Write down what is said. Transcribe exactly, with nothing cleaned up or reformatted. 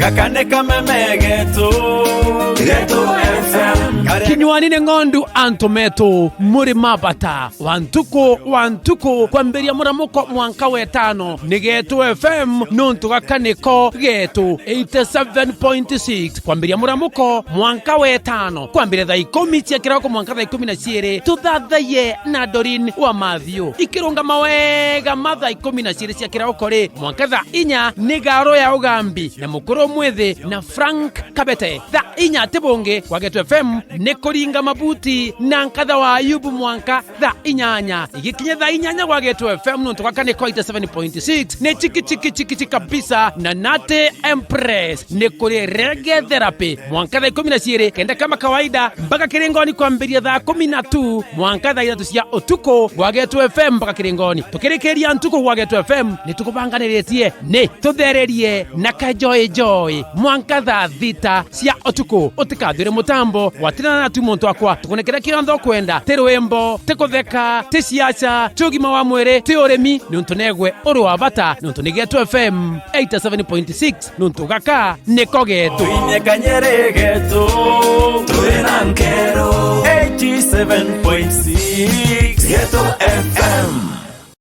Gaka nĩ kameme getu, Getu F M. Kare- Kinywani nĩ ng'ondu, antu metu, muri mabata wa ntuku, wa ntuku, kwambiria muramuko mwanka wetano, nĩ Getu F M, nontu gaka niko getu, eighty seven point six, kwambiria muramuko mwanka wetano, kwambiria thaa ikumi cia kiroko mwanka thaa ikumi na ciiri, tuthathaiye na Doreen wa Mathiu. Ikirungama wega mathaa ikumi na ciiri cia kiroko ri, mwanka thaa inya ni garo ya ugambi na mukuru mwithi na Frank Kabete. Thaa inya ti bungi gwa Getu F M ni kuringa mabuti na nkatha wa Ayubu mwanka thaa inyanya. Igikinya thaa inyanya gwa Getu F M nontu gaka ni Koita seven point six, ni chiki chiki chiki chiki kabisa na Nate Empress. Ni kuri Reggae Therapy mwanka thaa ikumi na ciiri, kenda kama kawaida, mpaka kirengoni kwambiria thaa kumi na tu mwanka thaa ithatu cia utuku gwa Getu F M mpaka kirengoni. Tukirikiria ntuku gwa Getu F M, ni tukubanganiritie, ni tuthererie na kajoejoi mwanka thaa thita cia utuku. Utikathire mutambo, gwatirana natu muntu akwa, tukune kiria kionthe ukwenda, ti rwimbo, ti kutheka, ti ciaca, ti ugima wa mwiri, ti urimi, niuntu negwe uri wa bata, niuntu ni Getu F M eighty seven point six, niuntu gaka niko getu. Tuinye kanyere getu, turi na nkero, eighty seven point six Getu F M.